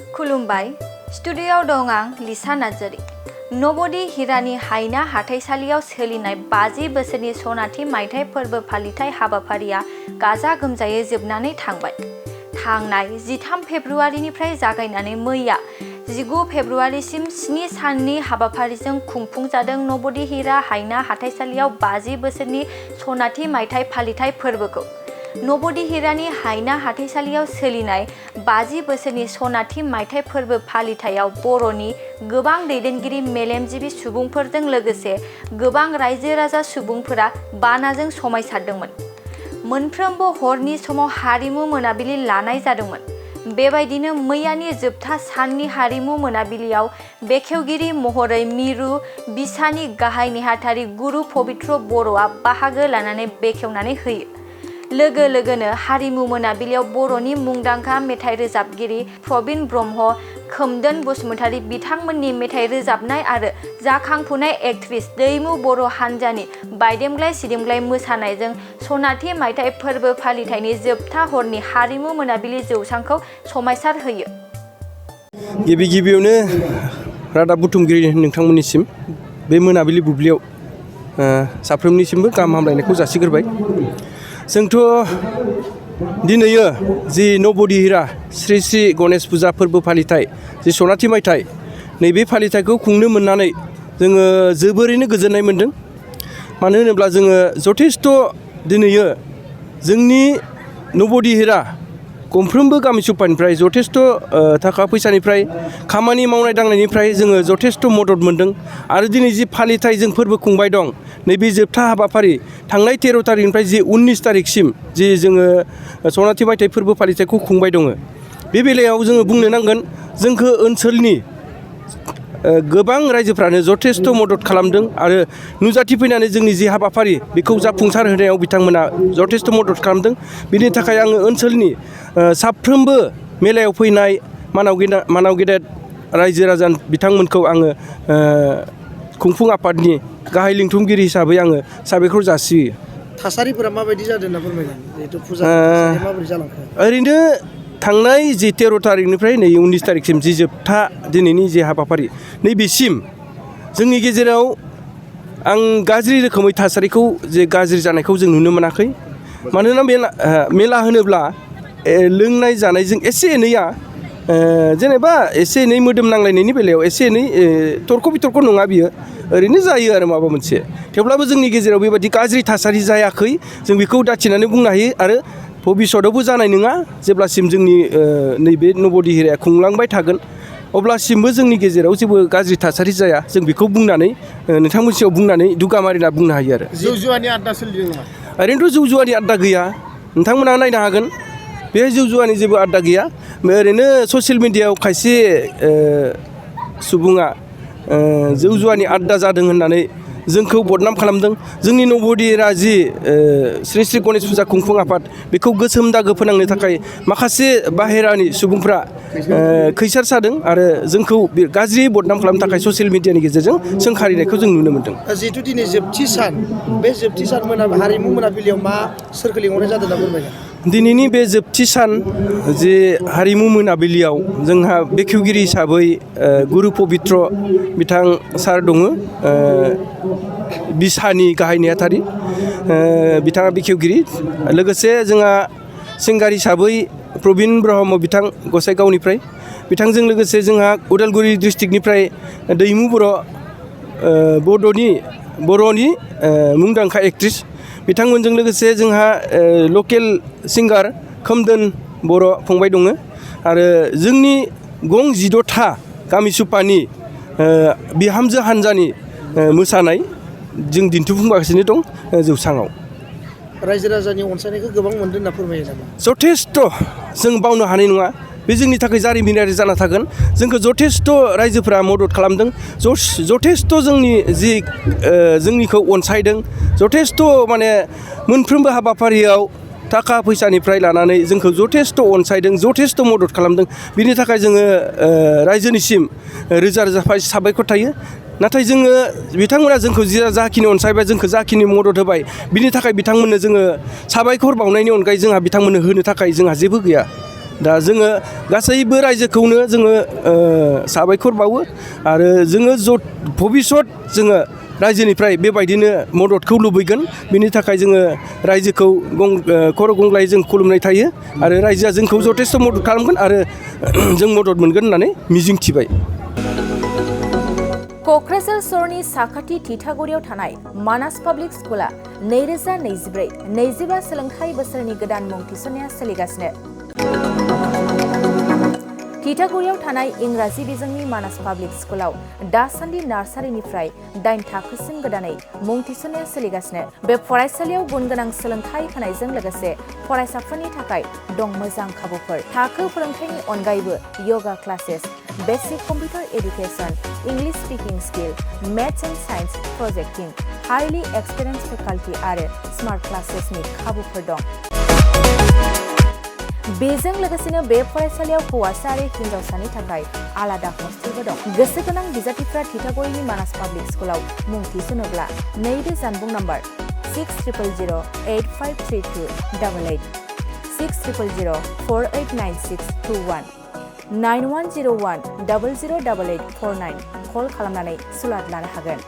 खुलुमबाय स्टुडिय'आव दं आं लिसा नार्जारी। नब'दि हिरानि हायना हाथाइसालियाव सोलिनाय 50 बोसोरनि सनाथि मायथाइ फोरबो फालिथाय हाबाफारिया गाजा गोमजायै जोबनानै थांबाय। थांनाय 13 फेब्रुआरिनिफ्राय जागायनानै मैया 19 फेब्रुआरिसिम 7 साननि हाबाफारिजों खुंफुंजादों नब'दि हिरा हायना हाथाइसालियाव 50 बोसोरनि सनाथि मायथाइ फालिथाय फोरबोखौ। नब'दि हिरानि हायना हाथाइसालियाव सोलिनाय 50 बोसोरनि सनाथि मायथाइ फोरबो फालिथायाव बर'नि गोबां दैदेनगिरि मेलेमजिबि सुबुंफोरजों लोगोसे गोबां रायजो राजा सुबुंफोरा बानाजों समायसारदोंमोन। मोनफ्रोमबो हरनि समाव हारिमु मोनाबिलि लानाय जादोंमोन। बेबायदिनो मैयानि जोबथा साननि हारिमु मोनाबिलियाव बेखेवगिरि महरै मिरु बिसानि गाहाय नेहाथारि गुरु पबित्र बर'आ बाहागो लानानै बेखेवनानै होयो। लोगो लोगोनो हारिमु मोनाबिलियाव बर'नि मुंदांखा मेथाइ रोजाबगिरि प्रबिन ब्रह्म, खोमदोन बसुमतारी बिथांमोननि मेथाइ रोजाबनाय आरो जाखांफुनाय एक्ट्रेस दैमु बर' हान्जानि बायदेमग्लाय सिदेमग्लाय मोसानायजों सनाथि मायथाइ फोरबो फालिथायनि जोबथा हरनि हारिमु मोनाबिलि जौसांखौ समायसार होयो। गिबियावनो रादाब बुथुमगिरि नोंथांमोननिसिम बे मोनाबिलि बुब्लियाव साफ्रोमनिसिमबो गाहाम हामलायनायखौ जासिग्रोबाय। जोंथ' दिनैयो जि नब'दि हिरा श्री श्री गणेश फुजा फोरबो फालिथाय जि सनाथि मायथाइ नैबे फालिथायखौ खुंनो मोननानै जोङो जोबोरैनो गोजोननाय मोन्दों। मानो होनोब्ला जोङो जथेस्थ' दिनैयो जोंनि नब'दि हिरा गंफ्रोमबो गामि सुपानिफ्राय जथेस्थ' थाखा फैसानिफ्राय खामानि मावनाय दांनायनिफ्राय जोङो जथेस्थ' मदद मोन्दों। आरो दिनै जि फालिथाय जों फोरबो खुंबाय दं नैबे जोबथा हाबाफारि थांनाय 13 तारिखनिफ्राय जि 19 तारिखसिम जि जोङो सनाथि मायथाइ फोरबो फालिथायखौ खुंबाय दङ। बे बेलायाव जोङो बुंनो नांगोन जोंखौ ओनसोलनि गोबां रायजोफ्रानो जथेस्थ' मदद खालामदों आरो नुजाथिफैनानै जोंनि जि हाबाफारि बेखौ जाफुंसार होनायाव बिथांमोना जथेस्थ' मदद खालामदों। बिनि थाखाय आङो ओनसोलनि साफ्रोमबो मेलायाव फैनाय मानाव गेदेर रायजो राजा बिथांमोनखौ आङो खुंफुं आफादनि गाहाय लिंथुमगिरि हिसाबै आङो साबायखर जासियो। थासारिफोरा माबायदि जादों होनना फोरमायगोन जिहेतु फुजा थासारिया माबोरै जालांखो? ओरैनो थांनाय जि 13 तारिखनिफ्राय नै 19 तारिखसिम जि जोबथा दिनैनि जि हाबाफारि नैबेसिम जोंनि गेजेराव आं गाज्रि रोखोमै थासारिखौ जे गाज्रि जानायखौ जों नुनो मोनाखै। मानोना मेला होनोब्ला लोंनाय जानायजों एसे एनैया जेनेबा एसे एनै मोदोम नांलायनायनि बेलायाव एसे एनै तर्क बितर्क नङा बियो, ओरैनो जायो आरो माबा मोनसे। थेवब्लाबो जोंनि गेजेराव बेबायदि गाज्रि थासारि जायाखै जों बेखौ दाथिनानै बुंनो हायो। आरो भबिष्यतआवबो जानाय नङा। जेब्लासिम जोंनि नैबे नब'दि हिराया खुंलांबाय थागोन अब्लासिमबो जोंनि गेजेराव जेबो गाज्रि थासारि जाया जों बेखौ बुंनानै नोंथांमोननि सिगाङाव बुंनानै दुगा मारिना बुंनो हायो आरो। जौ जुवानि आड्डा सोलिदों नामा? ओरैनोथ' जौ जुवानि आड्डा गैया, नोंथांमोना नायनो हागोन। बे जौ जुवानि जेबो आड्डा गैया। ओरैनो ससियेल मिडियायाव खायसे सुबुङा जौ जुवानि आड्डा जादों होननानै जोंखौ बदनाम खालामदों। जोंनि नब'दि हिरा जि श्री श्री गणेश फुजा खुंफुं आफाद बेखौ गोसोम दागो फोनांनो थाखाय माखासे बाहेरानि सुबुंफ्रा खैसार सादों आरो जोंखौ गाज्रि बदनाम खालामनो थाखाय ससियेल मिडियानि गेजेरजों सोंखारिनायखौ जों नुनो मोन्दों। जिहेतु दिनै जोबथि सान, बे जोबथि सान हारिमु मोनाबिलियाव मा सोरखौ लिंहरनाय जादों होनना फोरमायगोन? दिनैनि बे जोबथि सान जे हारिमु मोनाबिलियाव जोंहा बेखेवगिरि हिसाबै गुरु पबित्र बिथां सार दङ, बिसानि गाहाय नेहाथारि बिथाङा बेखेवगिरि। लोगोसे जोंहा सिंगार हिसाबै प्रबिन ब्रह्म बिथां गसाइगावनिफ्राय, बिथांजों लोगोसे जोंहा उदालगुरि डिस्ट्रिक्टनिफ्राय दैमु बर' बर'नि मुंदांखा एक्ट्रेस बिथांमोनजों लोगोसे जोंहा लकेल सिंगार खोमदोन बर' फंबाय दङ। आरो जोंनि गं 16था गामि सुपानि बिहामजो हान्जानि मोसानाय जों दिन्थिफुंगासिनो दं जौसाङाव। रायजो राजानि अनसायनायखौ गोबां मोनदों होनना फोरमायो नामा? जथेस्थ' जों बावनो हानाय नङा। बे जोंनि थाखाय जारिमिनारि जाना थागोन। जोंखौ जथेस्थ' रायजोफोरा मदद खालामदों। जथेस्थ' जोंनिखौ अनसायदों। जथेस्थ' माने मोनफ्रोमबो हाबाफारियाव थाखा फैसानिफ्राय लानानै जोंखौ जथेस्थ' अनसायदों, जथेस्थ' मदद खालामदों। बिनि थाखाय जोङो रायजोनिसिम रोजा रोजा साबायखर थायो। नाथाय जोङो बिथांमोना जोंखौ जाखिनि अनसायबाय, जोंखौ जाखिनि मदद होबाय, बिनि थाखाय बिथांमोननो जोङो साबायखर बावनायनि अनगायै जोंहा बिथांमोननो होनो थाखाय जोंहा जेबो गैया। दा जोङो गासैबो रायजोखौनो जोङो साबायखर बावो आरो जोङो भबिसत जोङो रायजोनिफ्राय बेबायदिनो मददखौ लुबैगोन बिनि थाखाय जोङो रायजोखौ खर' गंग्लायै जों खुलुमनाय थायो आरो रायजोआ जोंखौ जथेस्थ' मदद खालामगोन आरो जों मदद मोनगोन होननानै मिजिंथिबाय। क'क्राझार सहरनि साखाथि थिथागुरियाव थानाय मानास पाब्लिक स्कुला 2024-25 सोलोंथाइ बोसोरनि गोदान मुं थिसननाया सोलिगासिनो। थिथागुरियाव थानाय इंराजि बिजोंनि मानास पाब्लिक स्कुलाव दासान्दि नार्सारिनिफ्राय 8 थाखोसिम गोदानै मुं थिसननाया सोलिगासिनो। बे फरायसालियाव गुन गोनां सोलोंथाइ होनायजों लोगोसे फरायसाफोरनि थाखाय दं मोजां खाबुफोर। थाखो फोरोंथायनि अनगायैबो yoga classes, basic computer education, English speaking skill, maths and science projecting, highly experience faculty आरो स्मार्ट क्लासेसनि खाबुफोर दं। बेजों लोगोसेनो बे फरायसालियाव हौवासा आरो हिन्जावसानि थाखाय आलादा हस्टेलबो दं। गोसो गोनां बिजाथिफ्रा थिथागुरिनि मानास पाब्लिक स्कुलाव मुं थिसनोब्ला नैबे जानबुं नम्बर 6000853288 6000489621 9101008849 कल खालामनानै सुलाद लानो हागोन।